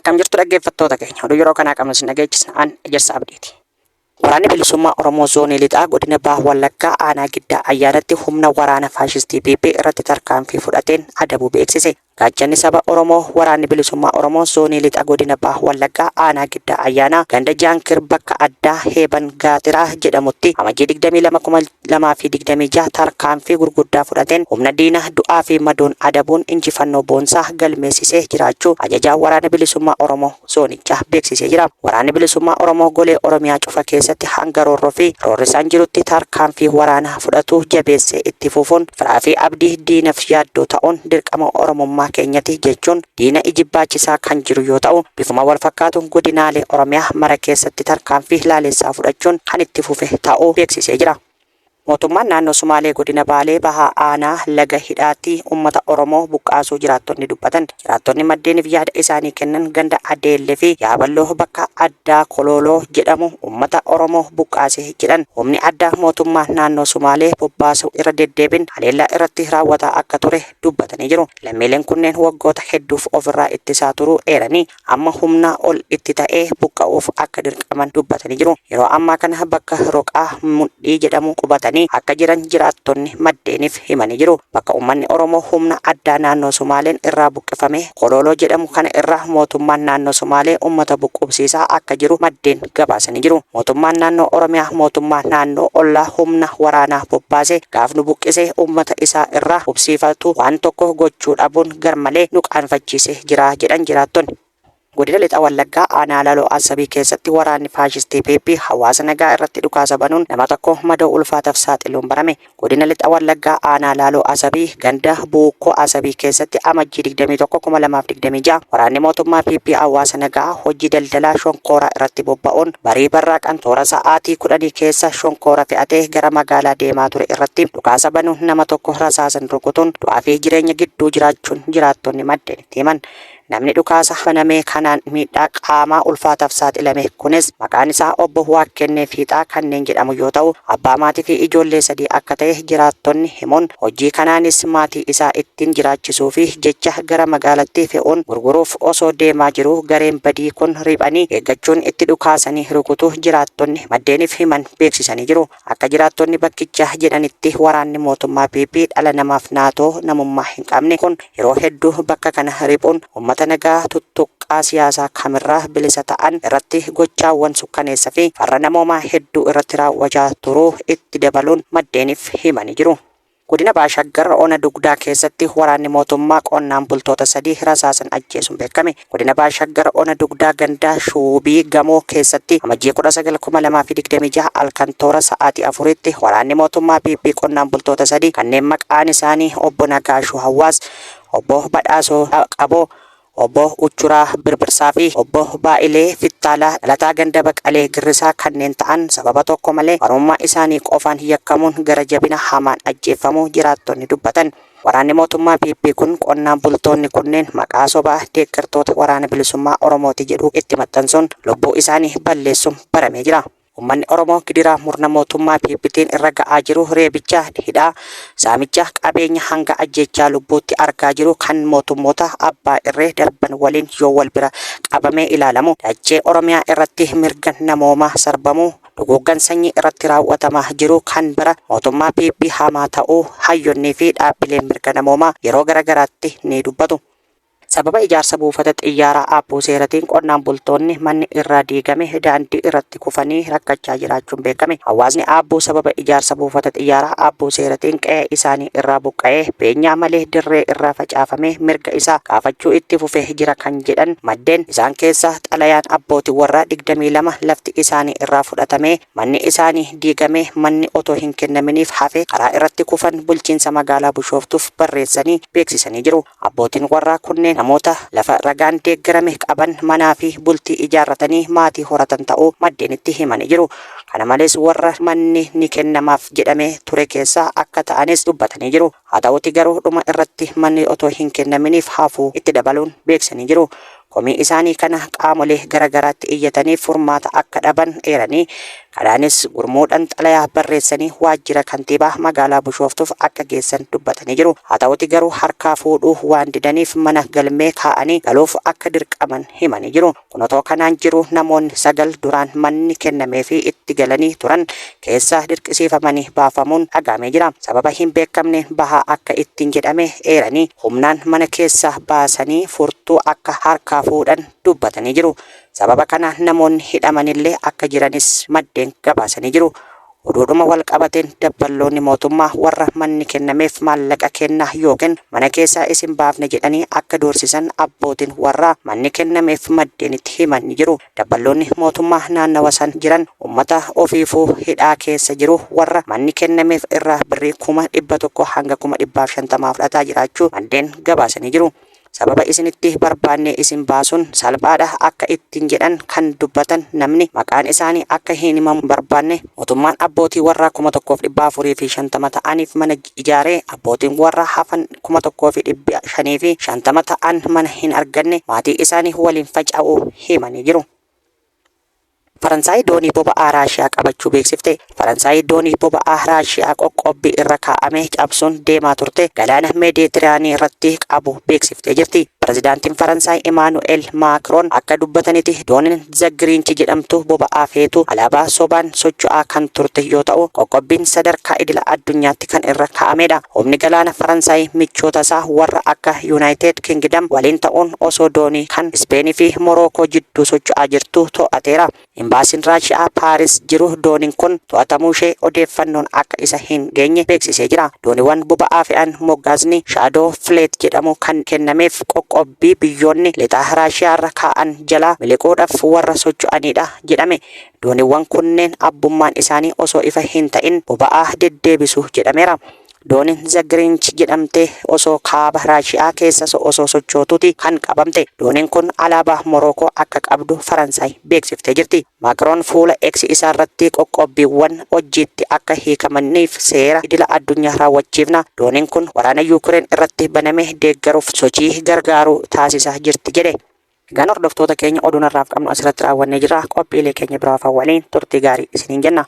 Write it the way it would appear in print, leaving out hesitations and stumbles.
Akkam jirtu dhaggeeffattoota keenya, oduu yeroo kanaa qabnu isin dhageechisna, an Ejersa Abdiiti. Waraanni Bilisummaa Oromoo Zoonii Lixaa Godina Baha Wallaggaa Aanaa Giddaa Ayyaanatti humna waraana faashistii PP irratti tarkaanfii fudhateen adabuu beeksise. Gaachanni saba Oromoo Waraanni Bilisummaa Oromoo Zoonii Lixa Godina Baha Wallaggaa Aanaa Giddaa Ayyaanaa ganda Jaankir bakka addaa Heeban Gaatiraa jedhamutti Amajjii 22,2026 tarkaanfii gurguddaa fudhateen humna diina du'aa fi madoon adabuun injifannoo boonsaa galmeessisee jiraachuu Ajajaan Waraana Bilisummaa Oromoo Zoonichaa beeksisee jira. Waraanni Bilisummaa Oromoo golee Oromiyaa cufa keessatti hanga roorroo fi roorrisaan jirutti tarkaanfii waraanaa fudhatu jabeessee itti fufuun firaa fi abdii diinaf yaaddoo ta'uun dirqama Oromummaa keenyati jechuun diina ijibbaachisaa kan jiru yoo ta'u, bifuma walfakkaatuun godinaalee Oromiyaa mara keessatti tarkaanfii laaleessaa fudhachuun kan itti fufe ta'uu beeksisee jira. Mootummaan naannoo Sumaalee godina Baalee Bahaa aanaa Laga Hidhaatti ummata Oromoo buqqaasuu jiraattonni dubbatan. Jiraattonni maddeeniif yaada isaanii kennan ganda Adeelle fi Yaaballoo bakka addaa Kolooloo jedhamu ummata Oromoo buqqaase jedhan. Humni addaa mootummaa naannoo Sumaalee bobbaasu irra deddeebin haleellaa irratti raawwataa akka ture dubbatanii jiru. Lammiileen kunneen waggoota hedduuf ofirraa ittisaa turuu eeranii, amma humnaa ol itti ta'ee buqqa'uuf akka dirqaman dubbatanii jiru. Yeroo ammaa kana bakka Roqaa Mudhii jedhamu qubatanii akka jiran jiraattonni maddeeniif himanii jiru. Bakka uummanni Oromoo humna addaa naannoo Sumaaleen irraa buqqifame Kolooloo jedhamu kana irraa mootummaan naannoo Sumaalee uummata buqqubsiisaa akka jiru maddeen gabaasanii jiru. Mootummaan naannoo Oromiyaa mootummaa naannoo ollaa humna waraanaa bobbaase gaaf nu buqqisee uummata isaa irraa qubsiifatu waan tokko gochuu dhabuun garmalee nu qaanfachiise jira jedhan jiraattonni. Godina Lixa Wallaggaa aanaa Laloo Asabii keessatti waraanni faashistii PP hawaasa nagaa irratti dhukaasa banuun nama tokko madoo ulfaataaf saaxiluun barame. Godina Lixa Wallaggaa aanaa Laaloo Asabii ganda Buukkoo Asabii keessatti Amajjii 21,2026 waraanni mootummaa PP hawaasa nagaa hojii daldalaa shonkooraa irratti bobba'uun barii barraaqan toora sa'aatii kudhanii keessa shonkoora fe'atee gara magaalaa deemaa ture irratti dhukaasa banuun nama tokko rasaasan rukutuun du'aa fi jireenya gidduu jiraachuun jiraattonni maddeenitti himan. Namni dhukaasa banamee kanaan miidhaa qaamaa ulfaataaf saaxilame kunis maqaan isaa Obbo Waakkennee Fiixaa kanneen jedhamu yoo ta'u, abbaa maatii fi ijoollee 3 akka ta'e jiraattonni himuun, hojii kanaanis maatii isaa ittiin jiraachisuufi jecha gara magaalatti fe'uun gurguruuf osoo deemaa jiruu gareen badii kun riphanii eeggachuun itti dhukaasanii rukutuu jiraattonni maddeeniif himan beeksisanii jiru. Akka jiraattonni bakkichaa jedhanitti waraanni mootummaa PP dhala namaaf naatoo namummaa hin qabne kun yeroo hedduu bakka kana riphuun uummata nagaa tuttuqqaa siyaasaa kamirraa bilisa ta'an irratti gochaawwan sukkaneessa fi farra namoomaa hedduu irratti raawwachaa turuu itti dabaluun maddeeniif himanii jiru. Godina Baha Shaggar Ona Dugdaa keessatti waraanni mootummaa qonnaan bultoota 3 rasaasan ajjeesuun beekame. Godina Baha Shaggar Ona Dugdaa ganda Shuubii Gamoo keessatti Amajjii 19,2026 halkan toora sa'aatii 4tti waraanni mootummaa PP qonnaan bultoota 3 kanneen maqaan isaanii Obbo Nagaashuu Hawwaas, Obbo Badhaasoo Qaboo, Obbo Uchuraa Birbirsaa fi Obbo Baa'ilee Fittaalaa dhalataa ganda Baqalee Girrisaa kanneen ta'an sababa tokko malee Oromummaa isaanii qofaan yakkamuun gara jabina hamaan ajjeeffamuu jiraattonni dubbatan. Waraanni mootummaa PP kun qonnaan bultoonni kunneen maqaa sobaa deeggartoota Waraana Bilisummaa Oromooti jedhu itti maxxansuun lubbuu isaanii balleessuun baramee jira. Uummanni Oromoo gidiraa murna mootummaa PPtiin irra ga'aa jiru reebicha, hidhaa, saamicha qabeenya hanga ajjeechaa lubbuutti argaa jiru kan mootummoota abbaa irree darban waliin yoo wal bira qabamee ilaalamu dachee Oromiyaa irratti mirga namoomaa sarbamuu, duguuggan sanyii irratti raawwatamaa jiru kan bara mootummaa PP hamaa ta'uu hayyonnii fi dhaabbileen mirga namoomaa yeroo garagaraatti ni dubbatu. Sababa ijaarsa buufata xiyyaaraa Aabbuu Seeratiin qonnaan bultoonni manni irraa diigame daandii irratti kufanii rakkachaa jiraachuun beekame. Hawaasni Aabbuu sababa ijaarsa buufata xiyyaaraa Aabbuu Seeratiin qe'ee isaanii irraa buqqa'ee beenyaa malee dirree irraa facaafamee mirga isaa gaafachuu itti fufee jira kan jedhan maddeen, isaan keessaa xalayaan abbootii warraa 22 lafti isaanii irraa fudhatamee manni isaanii diigamee manni otoo hin kennaminiif hafe karaa irratti kufan bulchiinsa magaalaa Bushooftuuf barreessanii beeksisanii jiru. Abbootiin warraa kunneen namoota lafa ragaan deeggarame qaban, manaa fi bultii ijaarratanii maatii horatan ta'uu maddeenitti himanii jiru. Kana malees warra manni ni kennamaaf jedhamee ture keessaa akka ta'anis dubbatanii jiru. Haa ta'uutii garuu dhuma irratti manni otoo hin kennaminiif hafuu itti dabaluun beeksisanii jiru. Komii isaanii kana qaamolee garagaraatti iyyatanii furmaata akka dhaban eeranii, kanaanis gurmuudhan xalayaa barreessanii waajjira kantiibaa magaalaa Bushooftuuf akka geessan dubbatanii jiru. Haa ta'uti garuu harkaa fuudhuu waan didaniif mana galmee kaa'anii galuuf akka dirqaman himanii jiru. Kun otoo kanaan jiruu namoonni 9 duraan manni kennameefii itti galanii turan keessaa dirqisiifamanii baafamuun dhaga'amee jira. Sababa hin beekamneen bahaa akka ittiin jedhame eeranii humnaan mana keessaa baasanii furtuu akka harkaa fuudhan dubbatanii jiru. Sababa kanaan namoonni hidhamanillee akka jiranis maddeen gabaasanii jiru. Oduudhuma wal qabateen dabballoonni mootummaa warra manni kennameef maallaqa kennaa yookiin mana keessaa isin baafna jedhanii akka doorsisan abbootiin warraa manni kennameef maddeenitti himan ni jiru. Dabballoonni mootummaa naannawa san jiran ummata ofiifuu hidhaa keessa jiru warra manni kennameef irraa birrii 100,000 hanga 150,000 fudhataa jiraachuu maddeen gabaasanii jiru. Sababa isinitti barbaannee isin baasuun salphaadha akka ittiin jedhan kan dubbatan namni maqaan isaanii akka hin himamu barbaanne, mootummaan abbootii warraa 1,450 ta'aniif mana ijaaree abbootiin warraa hafan 1,550 ta'an mana hin arganne maatii isaanii waliin faca'uu himanii jiru. Faransaay doonii boba'aa Raashiyaa qabachuu beeksifte. Faransaay doonii boba'aa Raashiyaa qoqqoobbii irra kaa'ame cabsuun deemaa turte galaana Meeditiraanii irratti qabu beeksiftee jirti. Pirezidaantiin Faransaay Imaanu'eel Maakroon akka dubbataniti dooniin The Grinch jedhamtu boba'aa feetu alaabaa sobaan socho'aa kan turte yoo ta'u qoqqobbiin sadarkaa idila addunyaatti kan irra kaa'amedha. Humni galaana Faransaay michootasaa warra akka Yunaayiteed Kingidam waliin ta'uun osoo doonii kan Ispeenii fi Morookoo jidduu socho'aa jirtuu to'ateera. Imbaasiin Raashiyaa Paaris jiru dooniin kun to'atamuushee odeeffannoon akka isa hin geenye beeksisee jira. Dooniiwwan boba'aa fe'an moggaasni Shaadoo Fleet jedhamu kan kennameef qoqqobbii biyyoonni lixaa Raashiyaarra kaa'an jalaa miliquudhaf warra socho'aniidha jedhame. Dooniiwwan kunneen abbummaan isaanii osoo ifa hin ta'in boba'aa deddeebisu jedhameera. Dooniin The Grinch jedhamte osoo kaaba Raashiyaa keessa osoo sochootuuti kan qabamte. Dooniin kun alaabaa Morookoo akka qabdu Faransaay beeksiftee jirti. Maakroon fuula X isaarratti qoqqobbiiwwan hojjiitti akka hiikamaniif seera idila addunyaa raawwachiifna. Dooniin kun waraana Yuukireen irratti baname deeggaruuf sochii gargaaru taasisaa jirti jedhe. Egaan hordoftoota keenya oduun har'aaf qabnu asirratti raawwannee jirra. Qophiilee keenya biroo hafan waliin turtii gaarii isiniin jenna.